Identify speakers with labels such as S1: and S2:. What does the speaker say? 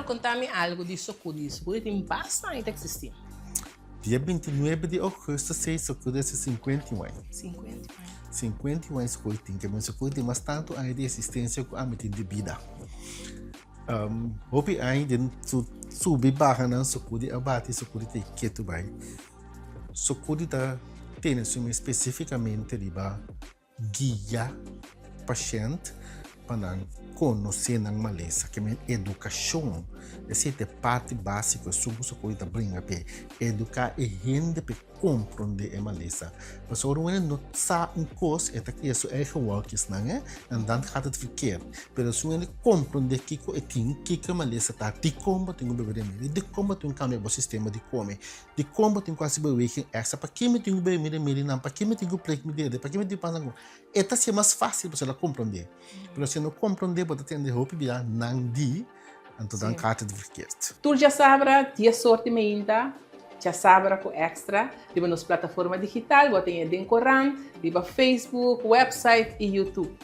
S1: Konta mi algu di Sokudi. Sokudi tin basta aña ta eksistí.
S2: Dia 29 di augustus sei Sokudi hasi 51 aña.
S1: 51 aña.
S2: 51 aña Sokudi tin. Ke men Sokudi tin mas tantu aña di existencia ku ami tin di bida. Hopi aña den su subi bahanan Sokudi a bati, Sokudi ta ketu bai. Sokudi ta tene su mes spesifikamente riba guia pashènt pa nan konosé nan malesa. Ke men edukashon, esei ta e parti básiko, esun ku Sokudi ta bringa p'e, eduká e hende p'e komprondé e malesa. Pasobra ora un hende no sa un kos, e ta kria su eigen wolkjesnan, eh, en dan gaat het verkeerd. Pero si un hende komprondé kiko e tin, kiko e malesa ta, dikon bo tin ku bebe remedi, dikon bo tin ku kambia bo sistema di kome, dikon bo tin ku hasi beweging èkstra, paki mi tin ku bebe mi remedinan, paki mi tin ku prik mi dede, paki mi tin ku pasa ku. E ta hasié mas fásil pasobra el a komprondé. Pero si e no komprondé, bo ta tende hopi bia nan di. Anto dan gaat het verkeerd.
S1: Tur djasabra, dies or di meinta, Djasabra ku Extra, riba nos plataforma digital, bo ta haña den korant, riba Facebook, website i YouTube.